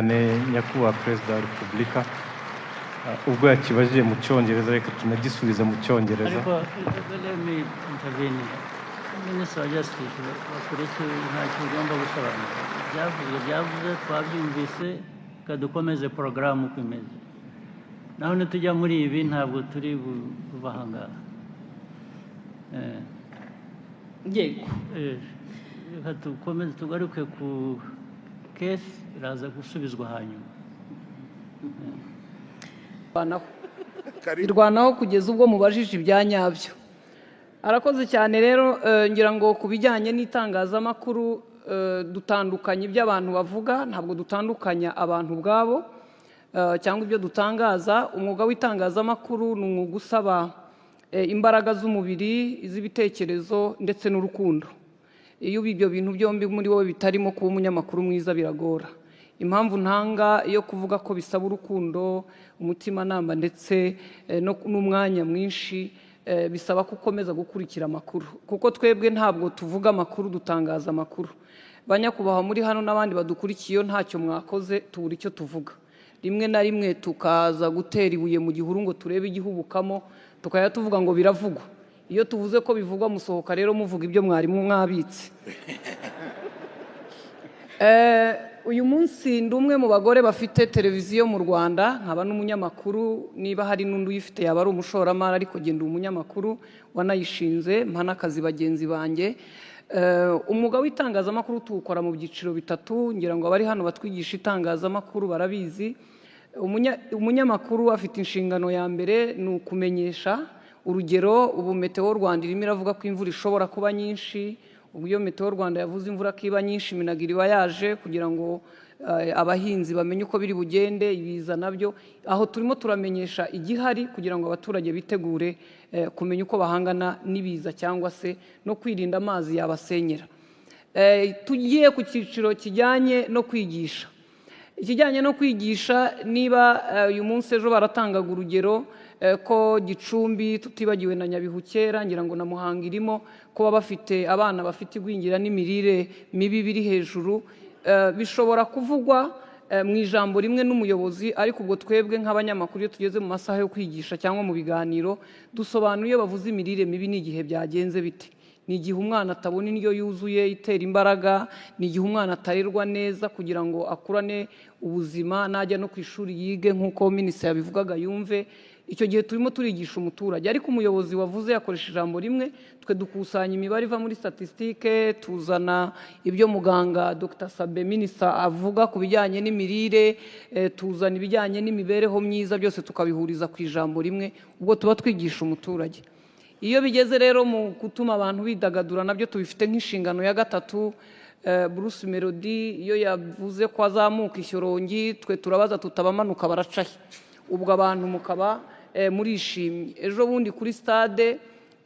Cyane, Nyakubahwa Perezida wa Repubulika. Ubwo yakibajije mu Cyongereza, reka tunagisubiza mu Cyongereza. Ariko let me intervene here. Minisitiri wa Justice, bakureke, ntacyo ugomba gusobanura. Byavuzwe, byavuze, twabyumvise. Reka dukomeze porogaramu uko imeze, naho nitujya muri ibi ntabwo turi buve aha ngaha. Yego. Reka dukomeze tugaruke ku case, iraza gusubizwa hanyuma. Irwanaho, irwanaho kugeza ubwo mubajije ibya nyabyo. Arakoze cyane rero. Ngira ngo ku bijyanye n'itangazamakuru, dutandukanya ibyo abantu bavuga, ntabwo dutandukanya abantu ubwabo cyangwa ibyo dutangaza. Umwuga w'itangazamakuru ni umwuga usaba imbaraga z'umubiri, iz'ibitekerezo ndetse n'urukundo. Iyo ibyo bintu byombi muri wowe bitarimo, kuba umunyamakuru mwiza biragora. Impamvu ntanga yo kuvuga ko bisaba urukundo, umutimanama ndetse n'umwanya mwinshi, bisaba ko ukomeza gukurikira amakuru, kuko twebwe ntabwo tuvuga amakuru, dutangaza amakuru. Banyakubahwa muri hano n'abandi badukurikiye, iyo ntacyo mwakoze tubura icyo tuvuga. Rimwe na rimwe tukaza gutera ibuye mu gihuru ngo turebe igihubukamo, tukajya tuvuga ngo biravugwa. Iyo tuvuze ko bivugwa, musohoka rero muvuga ibyo mwarimu mwabitse. Uyu munsi ndi umwe mu bagore bafite televiziyo mu Rwanda, nkaba n'umunyamakuru. Niba hari n'undi uyifite yaba ari umushoramari, ariko genda umunyamakuru wanayishinze, mpa n'akazi bagenzi banjye. Umwuga w'itangazamakuru tuwukora mu byiciro bitatu. Ngira ngo abari hano batwigisha itangazamakuru barabizi. Umunyamakuru afite inshingano ya mbere, ni ukumenyesha. Urugero, ubu Meteo Rwanda irimo iravuga ko imvura ishobora kuba nyinshi. Ubwo iyo Meteo Rwanda yavuze imvura ko iba nyinshi, MINAGRI iba yaje kugira ngo abahinzi bamenye uko biri bugende. Ibiza nabyo, aho turimo turamenyesha igihari kugira ngo abaturage bitegure kumenya uko bahangana n'ibiza cyangwa se no kwirinda amazi yabasenyera. Tugiye ku cyiciro kijyanye no kwigisha. Ikijyanye no kwigisha, niba uyu munsi, ejo baratangaga urugero ko Gicumbi, tutibagiwe na Nyabihu kera, ngira ngo na Muhanga irimo, kuba bafite abana bafite igwingira n'imirire mibi biri hejuru, bishobora kuvugwa mu ijambo rimwe n'umuyobozi. Ariko ubwo twebwe nk'abanyamakuru, iyo tugeze mu masaha yo kwigisha cyangwa mu biganiro, dusobanura iyo bavuze imirire mibi n'igihe byagenze bite. Ni igihe umwana atabona indyo yuzuye itera imbaraga, ni igihe umwana atarerwa neza kugira ngo akurane ubuzima, najya no ku ishuri yige nk'uko minisitiri yabivugaga, yumve. Icyo gihe turimo turigisha umuturage. Ariko umuyobozi wavuze yakoresha ijambo rimwe, twe dukusanya imibare iva muri statistique, tuzana ibyo muganga Dr Sabe minisita avuga ku bijyanye n'imirire, tuzana ibijyanye n'imibereho myiza, byose tukabihuriza ku ijambo rimwe. Ubwo tuba twigisha umuturage. Iyo bigeze rero mu gutuma abantu bidagadura, nabyo tubifite nk'inshingano ya gatatu. Bruce Melody iyo yavuze ko azamuka Ishyorongi, twe turabaza tutabamanuka baracahe? Ubwo abantu mukaba murishimye. Ejo bundi kuri stade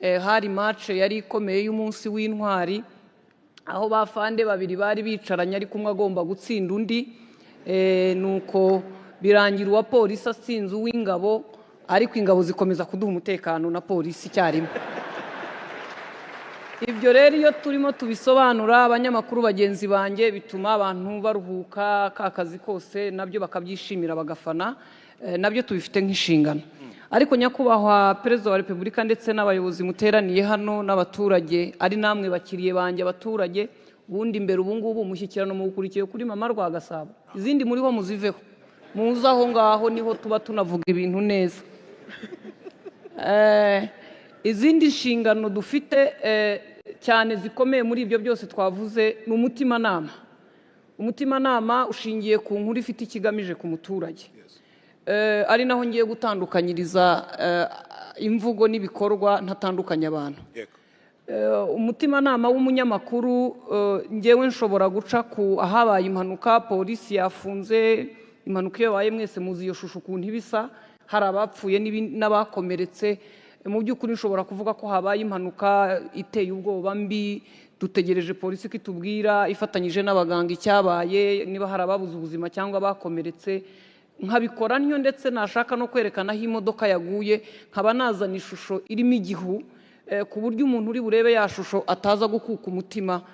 hari match yari ikomeye y'umunsi w'intwari, aho bafande babiri bari bicaranye ariko umwe agomba gutsinda undi. Nuko birangira uwa polisi atsinze uw'ingabo, ariko ingabo zikomeza kuduha umutekano na polisi icyarimwe. Ibyo rero iyo turimo tubisobanura, abanyamakuru bagenzi banjye, bituma abantu baruhuka ka kazi kose, nabyo bakabyishimira, bagafana. Nabyo tubifite nk'inshingano. Ariko Nyakubahwa Perezida wa Repubulika ndetse n'abayobozi muteraniye hano n'abaturage, ari namwe bakiriye banjye abaturage, ubundi mbere ubu ngubu umushyikirano muwukurikiye kuri Mama Rwagasabo, izindi muriho muziveho, muze aho ngaho niho tuba tunavuga ibintu neza. Izindi nshingano dufite cyane zikomeye muri ibyo byose twavuze ni umutimanama. Umutimanama ushingiye ku nkuru ifite ikigamije ku muturage, ari naho ngiye gutandukanyiriza imvugo n'ibikorwa, ntatandukanya abantu. Umutimanama w'umunyamakuru, ngewe nshobora guca ku ahabaye impanuka, polisi yafunze. Impanuka iyo yabaye, mwese muzi iyo shusho ukuntu iba isa, hari abapfuye n'abakomeretse. Mu by'ukuri nshobora kuvuga ko habaye impanuka iteye ubwoba, mbi, dutegereje polisi ko itubwira ifatanyije n'abaganga icyabaye, niba hari ababuze ubuzima cyangwa abakomeretse. Nkabikora ntyo, ndetse nashaka no kwerekana aho imodoka yaguye, nkaba nazana ishusho irimo igihu, ku buryo umuntu uri burebe ya shusho ataza gukuka umutima.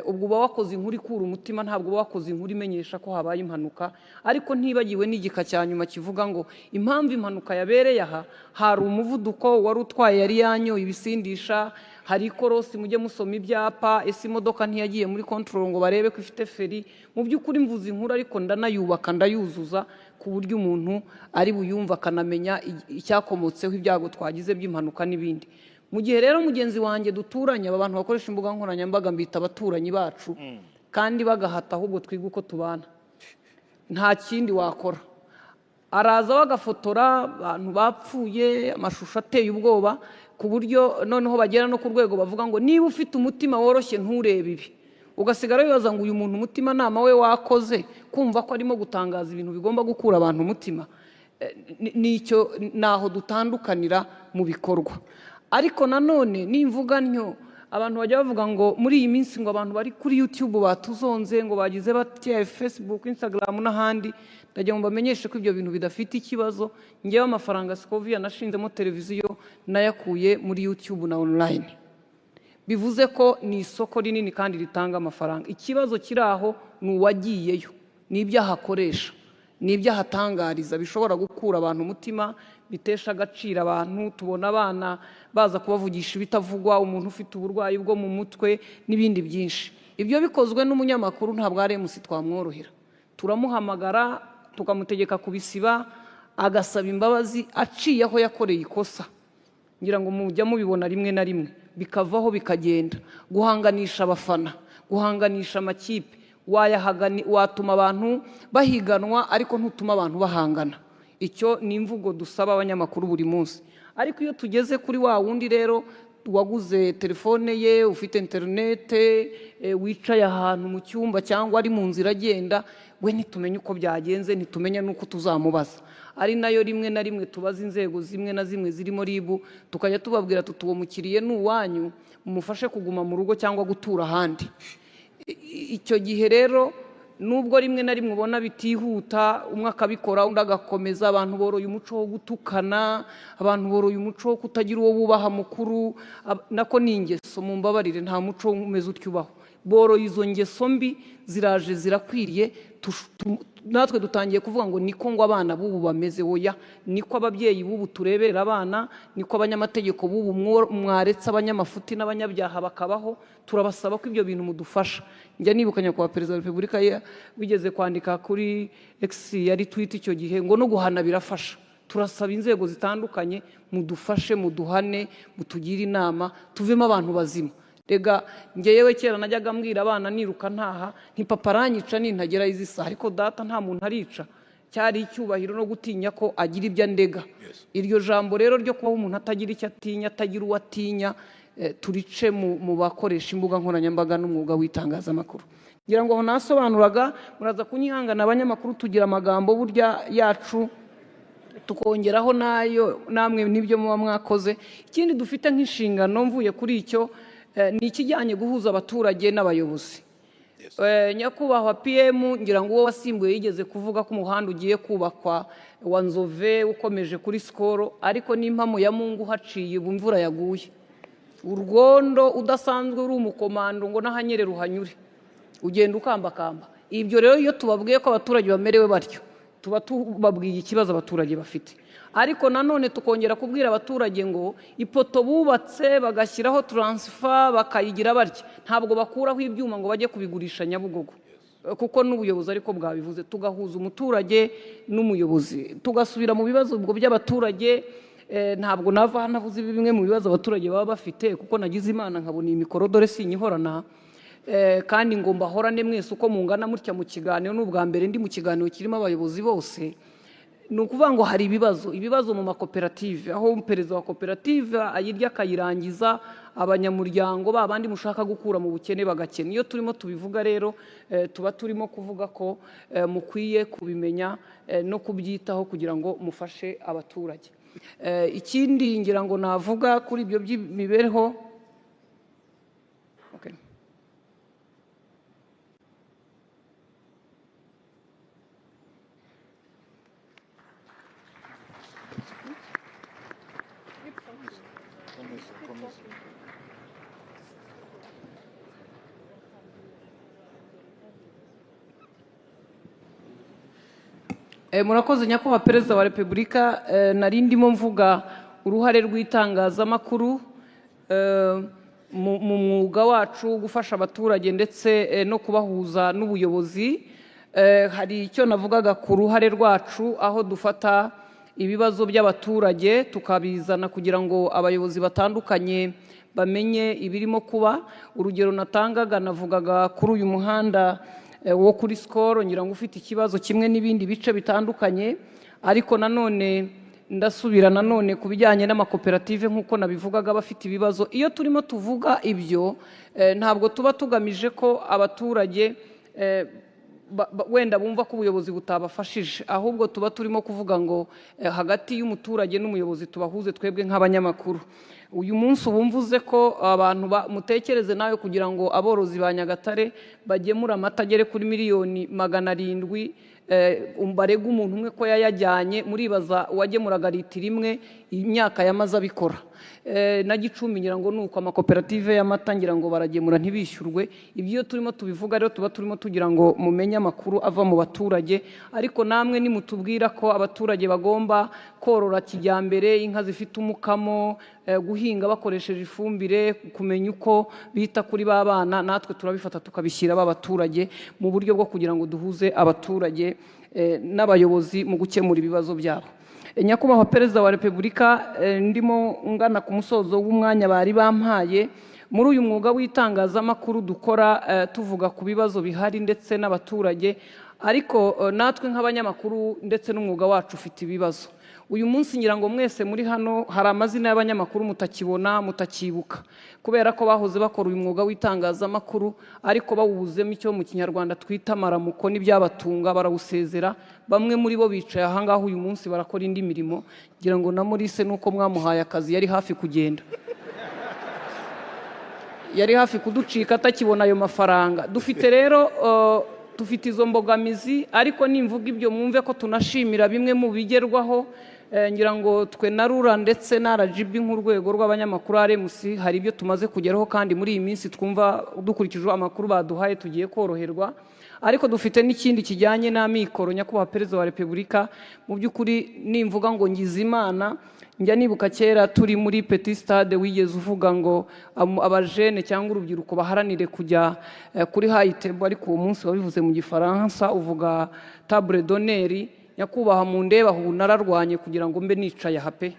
Ubwo uba wakoze inkuru ikura umutima, ntabwo uba wakoze inkuru imenyesha ko habaye impanuka. Ariko ntibagiwe n'igika cya nyuma kivuga ngo impamvu impanuka yabereye aha, hari umuvuduko, wari utwaye yari yanyoye ibisindisha, hari ikorosi, mujye musoma ibyapa, ese imodoka ntiyagiye muri control ngo barebe ko ifite feri. Mu by'ukuri mvuze inkuru ariko ndanayubaka, ndayuzuza ku buryo umuntu ari buyumva akanamenya icyakomotseho ibyago twagize by'impanuka n'ibindi. Mu gihe rero mugenzi wanjye duturanye, aba bantu bakoresha imbuga nkoranyambaga mbita abaturanyi bacu, kandi bagahata ahubwo twiga uko tubana, nta kindi wakora. Araza bagafotora abantu bapfuye, amashusho ateye ubwoba, ku buryo noneho bagera no ku rwego bavuga ngo niba ufite umutima woroshye nturebe ibi, ugasigara wibaza ngo uyu muntu umutimanama we wakoze kumva ko arimo gutangaza ibintu bigomba gukura abantu umutima. Nicyo naho dutandukanira mu bikorwa. Ariko nanone nimvuga ntyo, abantu bajya bavuga ngo muri iyi minsi ngo abantu bari kuri YouTube batuzonze, ngo bagize batya Facebook, Instagram n'ahandi. Ndagira ngo mbamenyeshe ko ibyo bintu bidafite ikibazo. Ngewe amafaranga Scovia nashinzemo televiziyo nayakuye muri YouTube na online, bivuze ko ni isoko rinini kandi ritanga amafaranga. Ikibazo kiri aho ni uwagiyeyo, ni ibyo ahakoresha, ni ibyo ahatangariza bishobora gukura abantu umutima, bitesha agaciro abantu. Tubona abana baza kubavugisha ibitavugwa, umuntu ufite uburwayi bwo mu mutwe n'ibindi byinshi. Ibyo bikozwe n'umunyamakuru ntabwo ari MC twamworohera, turamuhamagara tukamutegeka kubisiba, agasaba imbabazi aciye aho yakoreye ikosa. Ngira ngo mujya mubibona rimwe na rimwe bikavaho bikagenda. Guhanganisha abafana, guhanganisha amakipe, watuma abantu bahiganwa ariko ntutuma abantu bahangana. Icyo ni imvugo dusaba abanyamakuru buri munsi. Ariko iyo tugeze kuri wa wundi rero waguze telefone ye, ufite interinete, wicaye ahantu mu cyumba cyangwa ari mu nzira agenda, we ntitumenye uko byagenze, ntitumenye n'uko tuzamubaza. Ari nayo rimwe na rimwe tubaza inzego zimwe na zimwe zirimo RIB, tukajya tubabwira tuti uwo mukiriye ni uwanyu, mumufashe kuguma mu rugo cyangwa gutura ahandi. Icyo gihe rero nubwo rimwe na rimwe ubona bitihuta, umwe akabikora undi agakomeza, abantu boroye umuco wo gutukana, abantu boroye umuco wo kutagira uwo bubaha mukuru, nako ni ingeso, mumbabarire, nta muco umeze utyo ubaho. Boroye izo ngeso mbi, ziraje zirakwiriye. Natwe dutangiye kuvuga ngo niko ngo abana b'ubu bameze. Oya, niko ababyeyi b'ubu tureberera abana, niko abanyamategeko b'ubu mwaretse abanyamafuti n'abanyabyaha bakabaho. Turabasaba ko ibyo bintu mudufasha. Njya nibuka nyakubahwa Perezida wa Repubulika wigeze kwandika kuri X, yari tweet icyo gihe, ngo no guhana birafasha. Turasaba inzego zitandukanye mudufashe, muduhane, mutugire inama, tuvemo abantu bazima. Rega ngewe kera najyaga mbwira abana niruka ntaha nti papa aranyica nintagera izi saha, ariko data nta muntu arica. Cyari icyubahiro no gutinya ko agira ibyo andega. Iryo jambo rero ryo kuba umuntu atagira icyo atinya, atagira uwo atinya, turice mu bakoresha imbuga nkoranyambaga n'umwuga w'itangazamakuru. Ngira ngo aho nasobanuraga, muraza kunyihangana abanyamakuru tugira amagambo burya yacu tukongeraho nayo namwe nibyo muba mwakoze. Ikindi dufite nk'inshingano mvuye kuri icyo, ni ikijyanye guhuza abaturage n'abayobozi. Nyakubahwa PM, ngira ngo uwo wasimbuye yigeze kuvuga ko umuhanda ugiye kubakwa wa Nzove ukomeje kuri Skoro, ariko n'impamo ya Mungu haciye ubu imvura yaguye, urwondo udasanzwe uri umukomando ngo n'ahanyerera uhanyure, ugenda ukambakamba. Ibyo rero iyo tubabwiye ko abaturage bamerewe batyo, tuba tubabwiye ikibazo abaturage bafite. Ariko nanone tukongera kubwira abaturage ngo ipoto bubatse bagashyiraho transfer bakayigira batya, ntabwo bakuraho ibyuma ngo bajye kubigurisha Nyabugogo, kuko n'ubuyobozi ariko bwabivuze. Tugahuza umuturage n'umuyobozi, tugasubira mu bibazo ubwo by'abaturage. Ntabwo nava hano navuze bimwe mu bibazo abaturage baba bafite, kuko nagize Imana nkabona iyi mikoro, dore sinyihorana. Kandi ngo mbahorane mwese uko mungana mutya mu kiganiro. N'ubwa mbere ndi mu kiganiro kirimo abayobozi bose. Ni ukuvuga ngo hari ibibazo mu makoperative, aho perezida wa koperative ayirya akayirangiza, abanyamuryango ba bandi mushaka gukura mu bukene bagakena. Iyo turimo tubivuga rero, tuba turimo kuvuga ko mukwiye kubimenya no kubyitaho kugira ngo mufashe abaturage. Ikindi ngira ngo navuga kuri ibyo by'imibereho, okay. Murakoze nyakubahwa Perezida wa Repubulika. Nari ndimo mvuga uruhare rw'itangazamakuru mu mwuga wacu, gufasha abaturage ndetse no kubahuza n'ubuyobozi. Hari icyo navugaga ku ruhare rwacu, aho dufata ibibazo by'abaturage tukabizana kugira ngo abayobozi batandukanye bamenye ibirimo kuba. Urugero natangaga, navugaga kuri uyu muhanda wo kuri Skol, ngira ngo ufite ikibazo kimwe n'ibindi bice bitandukanye. Ariko nanone ndasubira nanone ku bijyanye n'amakoperative, nk'uko nabivugaga, bafite ibibazo. Iyo turimo tuvuga ibyo, ntabwo tuba tugamije ko abaturage wenda bumva ko ubuyobozi butabafashije, ahubwo tuba turimo kuvuga ngo hagati y'umuturage n'umuyobozi tubahuze twebwe nk'abanyamakuru. Uyu munsi ubu mvuze ko abantu mutekereze nawe, kugira ngo aborozi ba Nyagatare bagemure amata agere kuri 700,000,000, barega umuntu umwe ko yayajyanye, muribaza uwagemuraga litiro imwe imyaka yamaze abikora. Na Gicumbi ngira ngo nuko amakoperative y'amata ngira ngo baragemura ntibishyurwe. Ibyo iyo turimo tubivuga rero tuba turimo tugira ngo mumenye amakuru ava mu baturage. Ariko namwe nimutubwira ko abaturage bagomba korora kijyambere, inka zifite umukamo, guhinga bakoresheje ifumbire, kumenya uko bita kuri ba bana, natwe turabifata tukabishyira ba baturage mu buryo bwo kugira ngo duhuze abaturage n'abayobozi mu gukemura ibibazo byabo. Nyakubahwa Perezida wa Repubulika, ndimo ngana ku musozo w'umwanya bari bampaye. Muri uyu mwuga w'itangazamakuru dukora, tuvuga ku bibazo bihari ndetse n'abaturage, ariko natwe nk'abanyamakuru ndetse n'umwuga wacu ufite ibibazo. Uyu munsi ngira ngo mwese muri hano hari amazina y'abanyamakuru mutakibona, mutakibuka, kubera ko bahoze bakora uyu mwuga w'itangazamakuru ariko bawubuzemo icyo mu Kinyarwanda twita amaramuko n'ibyabatunga, barawusezera. Bamwe muri bo bicaye aha ngaha uyu munsi barakora indi mirimo. Ngira ngo na Maurice nuko mwamuhaye akazi yari hafi kugenda, yari hafi kuducika atakibona ayo mafaranga. Dufite rero dufite izo mbogamizi, ariko nimvuga ibyo mwumve ko tunashimira bimwe mu bigerwaho. Ngira ngo twe na RURA ndetse na RGB nk'urwego rw'abanyamakuru RMC hari ibyo tumaze kugeraho, kandi muri iyi minsi twumva dukurikije amakuru baduhaye tugiye koroherwa. Ariko dufite n'ikindi kijyanye n'amikoro. Nyakubahwa Perezida wa Repubulika, mu by'ukuri nimvuga ngo ngize Imana, njya nibuka kera turi muri Petit Stade wigeze uvuga ngo abajene cyangwa urubyiruko baharanire kujya kuri high table, ariko uwo munsi wabivuze mu Gifaransa uvuga table d'honneur. Nyakubahwa mu ndeba ubu nararwanye kugira ngo mbe nicaye aha pe.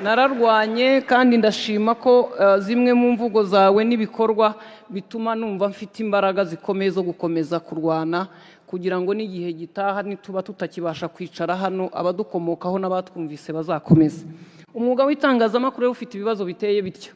Nararwanye kandi ndashima ko zimwe mu mvugo zawe n'ibikorwa bituma numva mfite imbaraga zikomeye zo gukomeza kurwana, kugira ngo n'igihe gitaha nituba tutakibasha kwicara hano abadukomokaho n'abatwumvise bazakomeza. Umwuga w'itangazamakuru rero ufite ibibazo biteye bityo.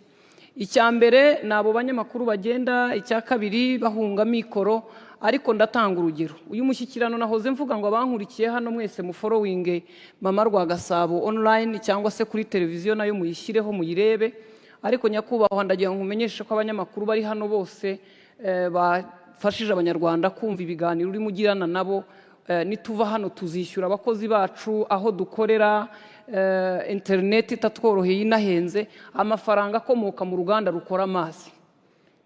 Icya mbere ni abo banyamakuru bagenda, icya kabiri bahunga mikoro. Ariko ndatanga urugero, uyu mushyikirano nahoze mvuga ngo abankurikiye hano mwese muforowinge Mama Rwagasabo online cyangwa se kuri televiziyo nayo muyishyireho muyirebe. Ariko nyakubahwa ndagira ngo nkumenyeshe ko abanyamakuru bari hano bose bafashije abanyarwanda kumva ibiganiro urimo ugirana nabo. Nituva hano tuzishyura abakozi bacu aho dukorera, internet itatworoheye inahenze, amafaranga akomoka mu ruganda rukora amazi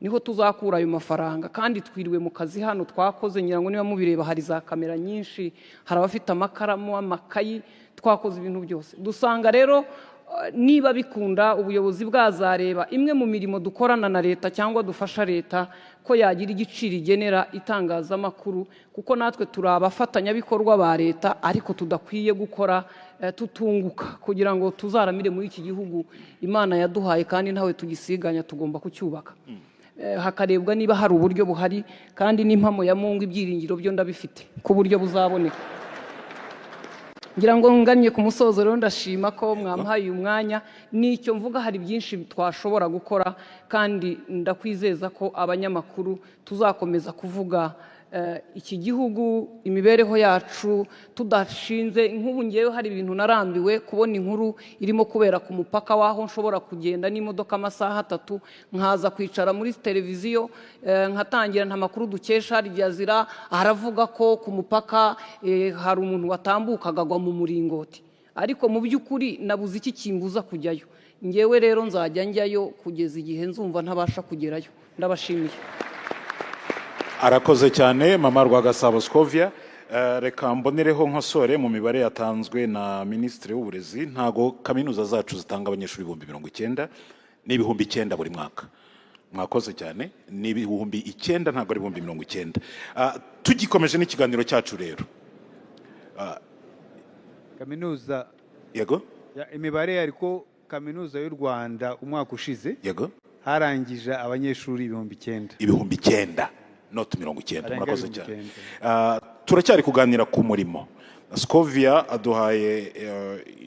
niho tuzakura ayo mafaranga. Kandi twiriwe mu kazi hano twakoze, ngira ngo niba mubireba hari za kamera nyinshi, hari abafite amakaramu, amakayi, twakoze ibintu byose. Dusanga rero niba bikunda ubuyobozi bwazareba imwe mu mirimo dukorana na leta cyangwa dufasha leta ko yagira igiciro igenera itangazamakuru, kuko natwe turi abafatanyabikorwa ba leta ariko tudakwiye gukora tutunguka, kugira ngo tuzaramire muri iki gihugu Imana yaduhaye kandi ntawe tugisiganya, tugomba kucyubaka. Hakarebwa niba hari uburyo buhari, kandi n'impamo ya Mungu ibyiringiro byo ndabifite ku buryo buzaboneka. Ngira ngo nganye ku musozo rero ndashima ko mwampaye uyu mwanya. Nicyo mvuga, hari byinshi twashobora gukora, kandi ndakwizeza ko abanyamakuru tuzakomeza kuvuga iki gihugu, imibereho yacu tudashinze. Nk'ubu ngewe hari ibintu narambiwe kubona inkuru irimo kubera ku mupaka waho nshobora kugenda n'imodoka amasaha 3 nkaza kwicara muri televiziyo, nkatangira nta makuru dukesha Al Jazeera aravuga ko ku mupaka hari umuntu watambukaga agwa mu muringoti, ariko mu by'ukuri nabuze iki kimbuza kujyayo. Ngewe rero nzajya njyayo kugeza igihe nzumva ntabasha kugerayo. Ndabashimiye. Arakoze cyane Mama Rwagasabo Scovia. Reka mbonereho nkosore mu mibare yatanzwe na Minisitiri w'Uburezi. Ntago kaminuza zacu zitanga abanyeshuri 90,000, ni 9000 buri mwaka. Mwakoze cyane, ni 9000, ntabwo ari 90,000. Tugikomeje n'ikiganiro cyacu rero. Kaminuza Yego. Imibare, ariko Kaminuza y'u Rwanda umwaka ushize harangije abanyeshuri 9000. 9000, not 90. Barenga Murakoze ibihumbi cyane. icyenda. Turacyari kuganira ku murimo. Scovia aduhaye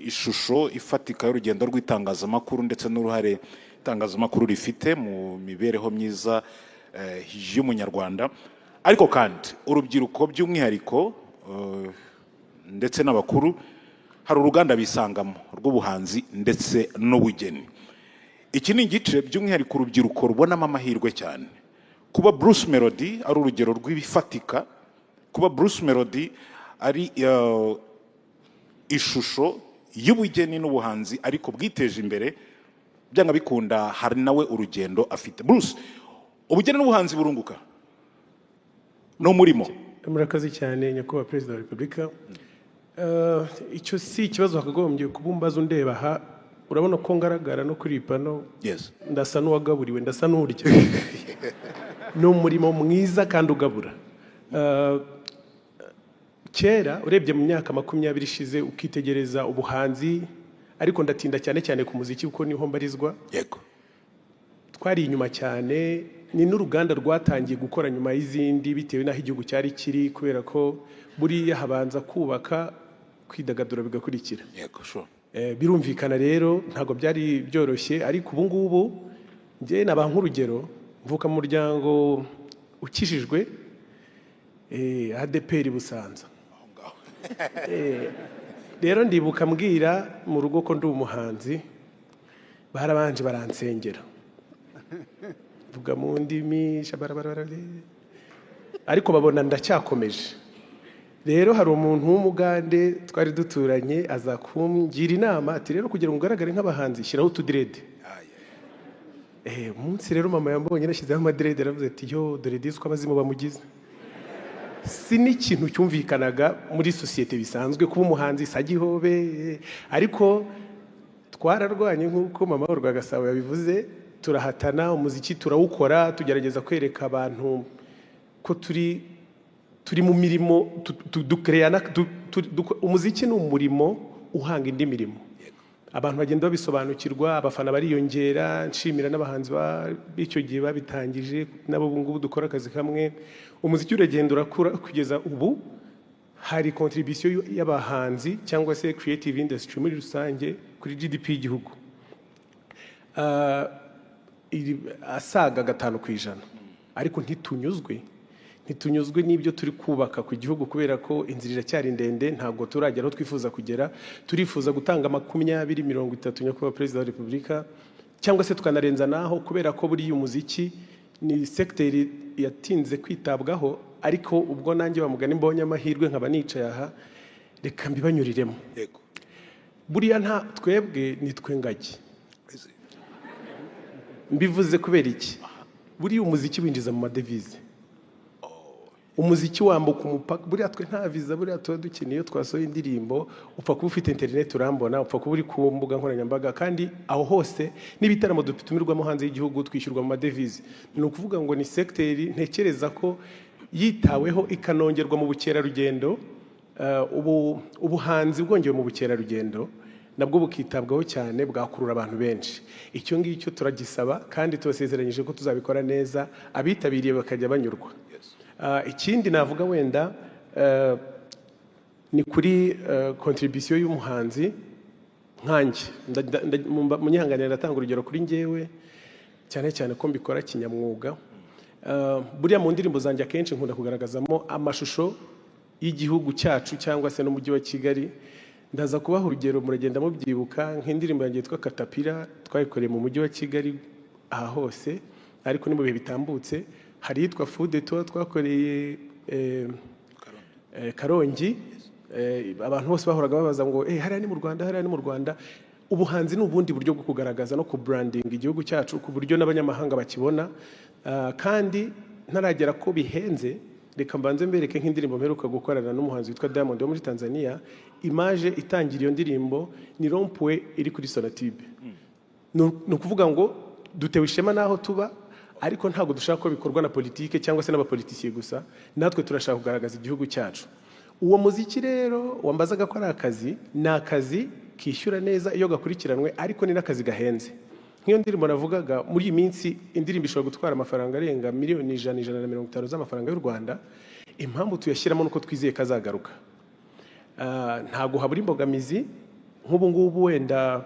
ishusho ifatika y'urugendo rw'itangazamakuru ndetse n'uruhare itangazamakuru rifite mu mibereho myiza y'umunyarwanda. Ariko kandi urubyiruko by'umwihariko, ndetse n'abakuru, hari uruganda bisangamo rw'ubuhanzi ndetse n'ubugeni. Iki ni igice by'umwihariko urubyiruko rubonamo amahirwe cyane. Kuba Bruce Melody ari urugero rw'ibifatika, kuba Bruce Melody ari ishusho y'ubugeni n'ubuhanzi ariko bwiteje imbere, byanga bikunda hari nawe urugendo afite. Bruce, ubugeni n'ubuhanzi burunguka? Ni umurimo? Murakoze cyane, Nyakubahwa Perezida wa Repubulika. Icyo si ikibazo wakagombye kuba umbaza. Undeba aha, urabona ko ngaragara no kuri iyi pano. Ndasa n'uwagaburiwe, ndasa n'urya. Ni umurimo mwiza kandi ugabura. Kera urebye mu myaka 20 ishize, ukitegereza ubuhanzi, ariko ndatinda cyane cyane ku muziki kuko niho mbarizwa, twari inyuma cyane. Ni n'uruganda rwatangiye gukora nyuma y'izindi bitewe n'aho igihugu cyari kiri, kubera ko buriya habanza kubaka, kwidagadura bigakurikira. yego sure Birumvikana rero ntabwo byari byoroshye, ariko ubu ngubu njye naba nk'urugero, mvuka mu muryango ukijijwe, ADEPR Busanza. Rero ndibuka mbwira mu rugo ko ndi umuhanzi, barabanje baransengera, mvuga mu ndimi shabarabarabara, ariko babona ndacyakomeje. Rero hari umuntu w'umugande twari duturanye aza kungira inama, ati: "Rero kugira ngo ugaragare nk'abahanzi, shyiraho utudreads." Umunsi rero mama yambonye nashyizeho amadreads, aravuze ati: "Yo, dore disi uko abazimu bamugize." Si n'ikintu cyumvikanaga muri sosiyete bisanzwe kuba umuhanzi sagihobe, ariko twararwanye nk'uko Mama Rwagasabo yabivuze, turahatana, umuziki turawukora, tugerageza kwereka abantu ko turi mu mirimo umuziki ni umurimo uhanga indi mirimo. Abantu bagenda babisobanukirwa, abafana bariyongera. Nshimira n'abahanzi b'icyo gihe babitangije, nabo ubu ngubu dukora akazi kamwe. Umuziki uragenda urakura kugeza ubu hari contribution y'abahanzi cyangwa se creative industry muri rusange kuri GDP y'igihugu asaga 5%. Ariko ntitunyuzwe n'ibyo turi kubaka ku gihugu, kubera ko inzira iracyari ndende, ntabwo turagera aho twifuza kugera. Turifuza gutanga 20, 30, Nyakubahwa Perezida wa Repubulika, cyangwa se tukanarenza naho, kubera ko buriya umuziki ni segiteri yatinze kwitabwaho. Ariko ubwo nanjye bamugani mbonye amahirwe nkaba nicaye aha, reka mbibanyuriremo. Buriya nta twebwe nitwe ngagi. Mbivuze kubera iki? Buriya umuziki winjiza mu madevize, umuziki wambuka umupaka. Buriya twe nta viza buriya tuba dukeneye iyo twasohoye indirimbo. Upfa kuba ufite interineti urambona, upfa kuba uri ku mbuga nkoranyambaga, kandi aho hose n'ibitaramo dutumirwamo hanze y'igihugu twishyurwa mu madevize. Ni ukuvuga ngo ni segiteri ntekereza ko yitaweho ikanongerwa mu bukerarugendo, ubu ubuhanzi bwongewe mu bukerarugendo nabwo bukitabwaho cyane, bwakurura abantu benshi. Icyo ngicyo turagisaba kandi tubasezeranyije ko tuzabikora neza, abitabiriye bakajya banyurwa. Ikindi navuga wenda ni kuri contribution y'umuhanzi nkanjye. Munyihanganire, ndatanga urugero kuri njyewe, cyane cyane ko mbikora kinyamwuga. Buriya mu ndirimbo zanjye akenshi nkunda kugaragazamo amashusho y'igihugu cyacu cyangwa se n'umujyi wa Kigali. Ndaza kubaha urugero, muragenda mubyibuka, nk'indirimbo yanjye yitwa Katapira twayikoreye mu mujyi wa Kigali aha hose, ariko ni mu bihe bitambutse. Hari iyitwa Fude tuba twakoreye Karongi. Abantu bose bahoraga babaza ngo: "Hariya ni mu Rwanda? Hariya ni mu Rwanda?" Ubuhanzi ni ubundi buryo bwo kugaragaza no kubrandinga igihugu cyacu ku buryo n'abanyamahanga bakibona. Kandi Ntaragera ko bihenze, reka mbanze mbereke nk'indirimbo mperuka gukorana n'umuhanzi witwa Diamond wo muri Tanzania. Image itangira iyo ndirimbo ni rond-point iri kuri Sonatube. Ni ukuvuga ngo dutewe ishema n'aho tuba, ariko ntabwo dushaka ko bikorwa na politike cyangwa se n'abapolitisiye gusa. Natwe turashaka kugaragaza igihugu cyacu. Uwo muziki rero wambazaga ko ari akazi, ni akazi kishyura neza iyo gakurikiranwe, ariko ni n'akazi gahenze. Nk'iyo ndirimbo navugaga, muri iyi minsi indirimbo ishobora gutwara amafaranga arenga miliyoni 100, 150 z'amafaranga y'u Rwanda. Impamvu tuyashyiramo nuko twizeye ko azagaruka. Ntabwo habura imbogamizi nk'ubu ngubu wenda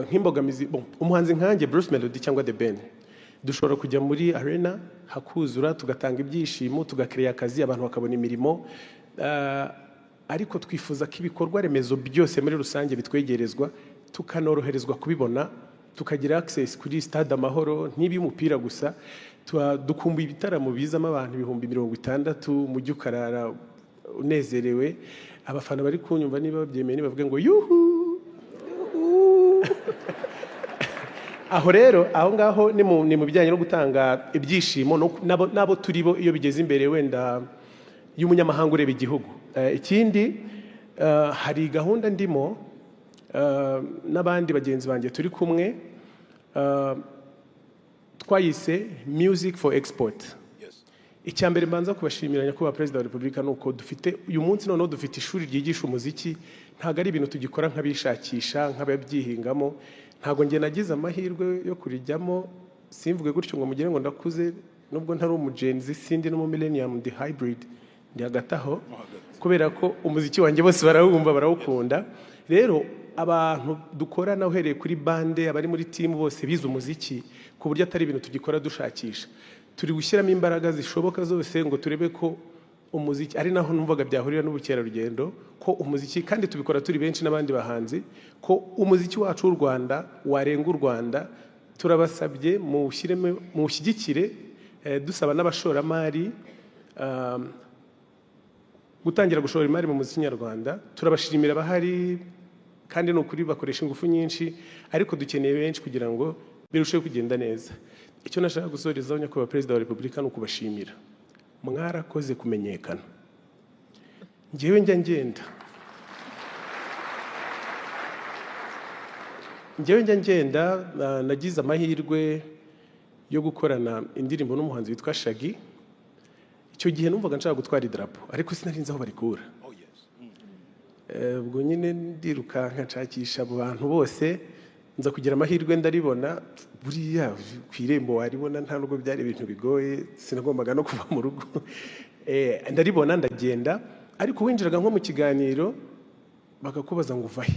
nk'imbogamizi, bon, umuhanzi nkanjye Bruce Melody cyangwa The Ben dushobora kujya muri arena hakuzura, tugatanga ibyishimo, tugakereya akazi, abantu bakabona imirimo. Ariko twifuza ko ibikorwa remezo byose muri rusange bitwegerezwa, tukanoroherezwa kubibona, tukagira access kuri Stade Amahoro ntibe umupira gusa. Dukumbuye ibitaramo bizamo abantu 60,000, mujyi ukarara unezerewe. Abafana bari kunyumva, niba babyemeye, nibavuge ngo yuhu yuhu. Aho rero, aho ngaho ni mu bijyanye no gutanga ibyishimo n'abo turi bo iyo bigeze imbere wenda y'umunyamahanga ureba igihugu. Ikindi, hari gahunda ndimo n'abandi bagenzi banjye turi kumwe, twayise Music for Export. Icya mbere mbanza kubashimira, Nyakubahwa Perezida wa Repubulika, ni uko dufite uyu munsi noneho dufite ishuri ryigisha umuziki. Ntabwo ari ibintu tugikora nk'abishakisha, nk'ababyihingamo. Ntabwo njye nagize amahirwe yo kurijyamo. Simvuge gutyo ngo mugire ngo ndakuze, nubwo ntari umu Gen Z, sindi n'umu millennium, ndi hybrid, ndi hagati aho, kubera ko umuziki wanjye bose barawumva, barawukunda. Rero abantu dukorana, uhereye kuri band, abari muri team bose bize umuziki, ku buryo atari ibintu tugikora dushakisha. Turi gushyiramo imbaraga zishoboka zose ngo turebe ko umuziki, ari naho numvaga byahurira n'ubukerarugendo, ko umuziki, kandi tubikora turi benshi n'abandi bahanzi, ko umuziki wacu w'u Rwanda warenga u Rwanda. Turabasabye muwushyiremo, muwushyigikire, dusaba n'abashoramari gutangira gushora imari mu muziki nyarwanda. Turabashimira abahari, kandi ni ukuri bakoresha ingufu nyinshi, ariko dukeneye benshi kugira ngo birusheho kugenda neza. Icyo nashaka gusorezaho, Nyakubahwa Perezida wa Repubulika, ni ukubashimira. Mwarakoze kumenyekana. Njyewe njya ngenda, nagize amahirwe yo gukorana indirimbo n'umuhanzi witwa Shaggy. Icyo gihe numvaga nshaka gutwara idarapo, ariko sinari nzi aho barikura. Ubwo nyine ndirukanka nshakisha abo bantu bose, nza kugira amahirwe ndaribona. Buriya ku irembo waribona, nta nubwo byari ibintu bigoye, sinagombaga no kuva mu rugo. Ndaribona ndagenda, ariko winjiraga nko mu kiganiro bakakubaza ngo uva he?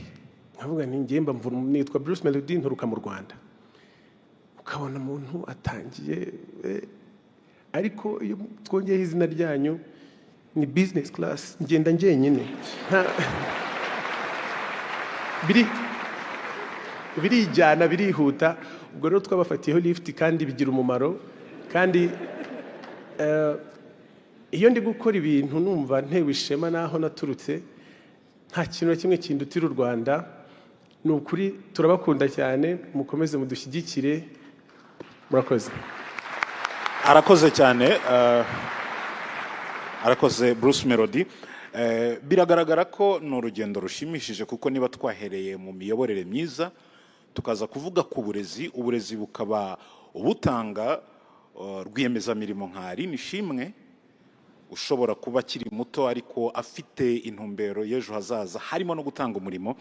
Nkavuga nti njye mba nitwa Bruce Melody, nturuka mu Rwanda. Ukabona umuntu atangiye, ariko iyo twongeyeho izina ryanyu ni business class, ngenda njyenyine. Birijyana, birihuta. Ubwo rero twabafatiyeho lift kandi bigira umumaro. Kandi iyo ndi gukora ibintu numva ntewe ishema n'aho naturutse. Nta kintu na kimwe kindutira u Rwanda. Ni ukuri turabakunda cyane, mukomeze mudushyigikire. Murakoze. Arakoze cyane, arakoze Bruce Melody. Biragaragara ko ni urugendo rushimishije, kuko niba twahereye mu miyoborere myiza, tukaza kuvuga ku burezi, uburezi bukaba ubutanga rwiyemezamirimo nka Aline Ishimwe, ushobora kuba akiri muto ariko afite intumbero y'ejo hazaza harimo no gutanga umurimo,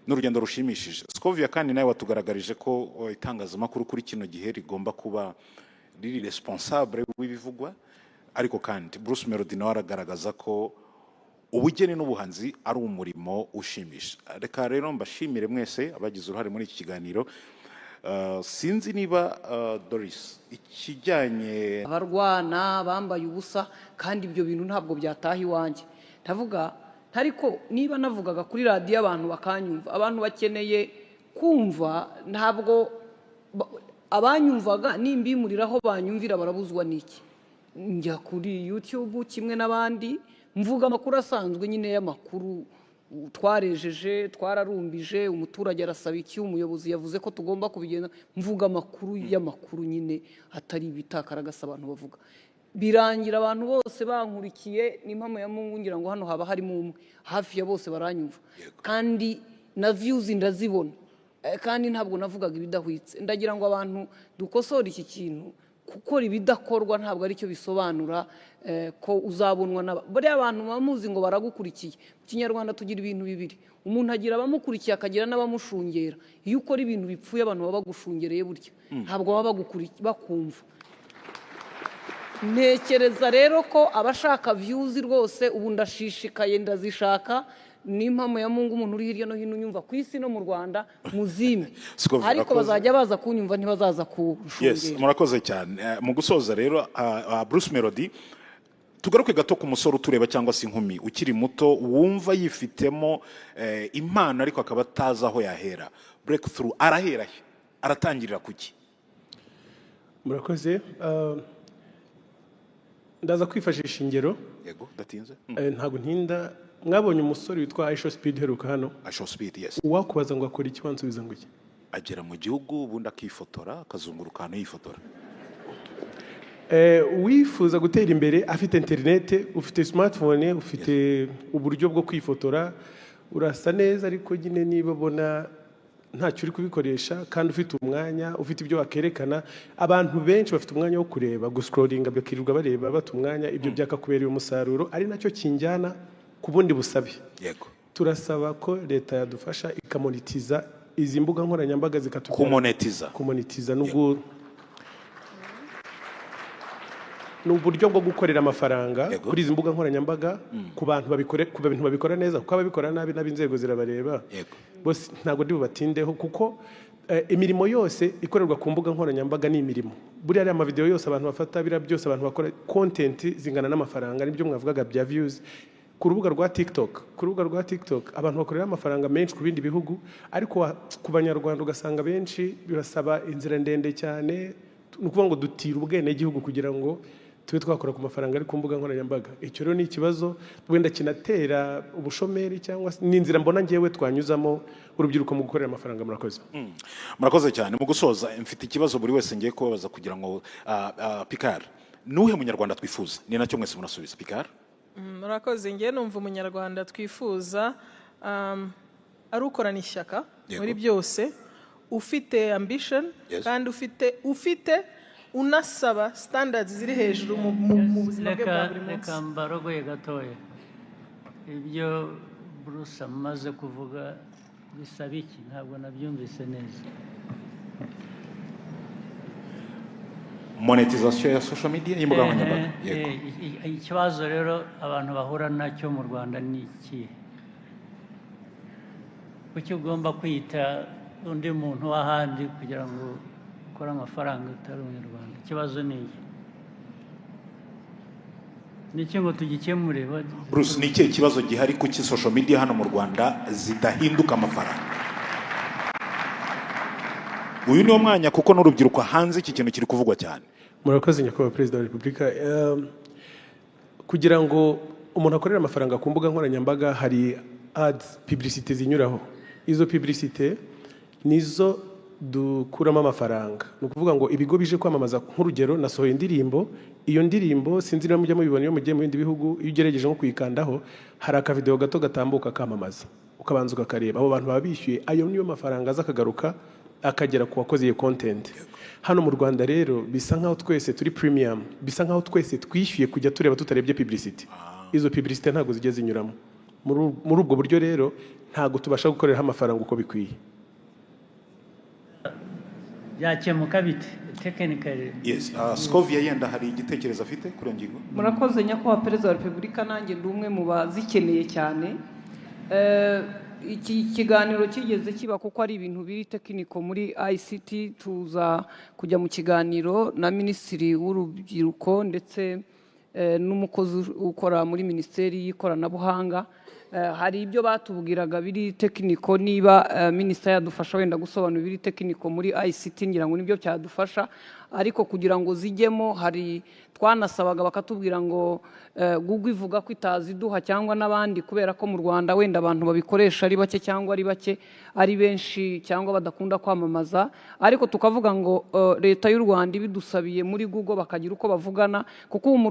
n'urugendo rushimishije. Scovia, kandi nawe watugaragarije ko itangazamakuru kuri kino gihe rigomba kuba riri responsable w'ibivugwa, ariko kandi Bruce Melody nawe aragaragaza ko ubugeni n'ubuhanzi ari umurimo ushimisha. Reka rero mbashimire mwese abagize uruhare muri iki kiganiro. Sinzi niba Doris, ikijyanye Abarwana bambaye ubusa, kandi ibyo bintu ntabwo byataha iwanjye. Ndavuga ariko niba navugaga kuri radiyo abantu bakanyumva, abantu bakeneye kumva. Ntabwo abanyumvaga nimbimuriraho banyumvira barabuzwa n'iki? Njya kuri YouTube kimwe n'abandi, mvuga amakuru asanzwe nyine y'amakuru. Twarejeje, twararumbije, umuturage arasaba iki, umuyobozi yavuze ko tugomba kubigenda. Mvuga amakuru y'amakuru nyine, atari ibitakaragasa abantu bavuga. Birangira abantu bose bankurikiye, n'impamo ya Mungu ngira ngo hano haba harimo umwe, hafi ya bose baranyumva, kandi na views ndazibona. Kandi ntabwo navugaga ibidahwitse. Ndagira ngo abantu dukosore iki kintu. Gukora ibidakorwa ntabwo aricyo bisobanura ko uzabonwa n'aba bariya abantu muba muzi ngo baragukurikiye. Mu Kinyarwanda tugira ibintu bibiri: umuntu agira abamukurikiye, akagira n'abamushungera. Iyo ukora ibintu bipfuye, abantu baba bagushungereye, burya ntabwo baba bakumva. Ntekereza rero ko abashaka views rwose, ubu ndashishikaye, ndazishaka. N'impamo ya Mungu, umuntu uri hirya no hino unyumva ku isi no mu Rwanda, muzime. Siko Ariko murakoze. bazajya baza kunyumva, ntibazaza kunshungera. Murakoze cyane. Mu gusoza rero, Bruce Melody, tugaruke gato ku musore utureba cyangwa se inkumi ukiri muto wumva yifitemo impano ariko akaba atazi aho yahera, breakthrough, arahera he, aratangirira kuki? Murakoze. Ndaza kwifashisha ingero. Yego, datinze. Ntabwo ntinda. Mwabonye umusore witwa IShowSpeed uheruka hano? IShowSpeed, yes. Uwakubaza ngo akora iki, wansubiza ngo iki? Agera mu gihugu, ubundi akifotora, akazunguruka ahantu yifotora. Uwifuza gutera imbere afite interinete, ufite smartphone, ufite uburyo bwo kwifotora, urasa neza, ariko nyine niba ubona ntacyo uri kubikoresha kandi ufite umwanya, ufite ibyo wakerekana, abantu benshi bafite umwanya wo kureba, guscrollinga, bakirirwa bareba, bata umwanya, ibyo byakakubereye umusaruro, ari nacyo kinjyana ku bundi busabe. Turasaba ko leta yadufasha ikamonetiza izi mbuga nkoranyambaga, zikatubwira. Kumonetiza. Kumonetiza nubwo ni uburyo bwo gukorera amafaranga kuri izi mbuga nkoranyambaga, ku bantu babikore, ku bintu babikora neza, kuko ababikora nabi n'ab'inzego zirabareba. Bose ntabwo ndi bubatindeho, kuko imirimo yose ikorerwa ku mbuga nkoranyambaga ni imirimo. Buriya ariya amavideo yose abantu bafata, biriya byose abantu bakora, content zingana n'amafaranga. Nibyo mwavugaga bya views ku rubuga rwa TikTok. Ku rubuga rwa TikTok abantu bakorera amafaranga menshi ku bindi bihugu, ariko ku Banyarwanda ugasanga benshi bibasaba inzira ndende cyane. Ni ukuvuga ngo dutira ubwenegihugu kugira ngo tube twakora ku mafaranga ari ku mbuga nkoranyambaga. Icyo rero ni ikibazo wenda kinatera ubushomeri, cyangwa se ni inzira mbona ngewe twanyuzamo urubyiruko mu gukorera amafaranga. Murakoze. Murakoze cyane. Mu gusoza, mfite ikibazo buri wese ngiye kubabaza kugira ngo Picard, nuhe munyarwanda twifuza? Ni nacyo mwese murasubiza. Picard. Murakoze. Ngewe numva umunyarwanda twifuza ari ukorana ishyaka muri byose, ufite ambition, kandi ufite unasaba standards ziri hejuru mu buzima bwe bwa Reka buri munsi. Reka mbarogoye gatoya. Ibyo Bruce amaze kuvuga bisaba iki? Ntabwo nabyumvise neza. Monetization ya social media, y'imbuga nkoranyambaga. Yego. Ikibazo rero abantu bahura nacyo mu Rwanda ni ikihe? Kuki ugomba kwita undi muntu w'ahandi kugira ngo ukore amafaranga utari Umunyarwanda? Ikibazo ni iki? Ni iki ngo tugikemure? Bruce, ni ikihe kibazo gihari? Kuki social media hano mu Rwanda zidahinduka amafaranga? Uyu niwo mwanya, kuko n'urubyiruko hanze iki kintu kiri kuvugwa cyane. Murakoze, Nyakubahwa Perezida wa Repubulika. Kugira ngo umuntu akorere amafaranga ku mbuga nkoranyambaga, hari ads, publicité zinyuraho. Izo publicité nizo dukuramo amafaranga. Ni ukuvuga ngo ibigo bije kwamamaza, nk'urugero nasohoye indirimbo, iyo ndirimbo sinzi niba mujya mubibona iyo mugiye mu bindi bihugu, iyo ugerageje nko kuyikandaho hari akavideo gato gatambuka kamamaza, ukabanza ukakareba. Abo bantu baba bishyuye, ayo niyo mafaranga aza akagaruka akagera ku wakoze iyo content. Hano mu Rwanda rero bisa nkaho twese turi premium, bisa nkaho twese twishyuye kujya tureba tutarebye publicity. Izo publicity ntabwo zijya zinyuramo. Muri ubwo buryo rero ntabwo tubasha gukoreraho amafaranga uko bikwiye. Byakemuka bite technically? Yes, Scovia yenda hari igitekerezo afite kuri iyo ngingo. Murakoze, Nyakubahwa Perezida wa Repubulika. Nanjye ndi umwe mu bazikeneye cyane. Iki kiganiro kigeze kiba, kuko ari ibintu biri technical muri ICT, tuza kujya mu kiganiro na Minisitiri w'Urubyiruko ndetse n'umukozi ukora muri Minisiteri y'Ikoranabuhanga. Hari ibyo batubwiraga biri technical. Niba minisita yadufasha wenda gusobanura ibiri technical muri ICT, ngira ngo nibyo byadufasha. Ariko kugira ngo zijyemo, hari twanasabaga bakatubwira ngo Google ivuga ko itaziduha cyangwa n'abandi, kubera ko mu Rwanda wenda abantu babikoresha ari bake, cyangwa ari bake ari benshi, cyangwa badakunda kwamamaza. Ariko tukavuga ngo leta y'u Rwanda ibidusabiye muri Google bakagira uko bavugana, kuko ubu mu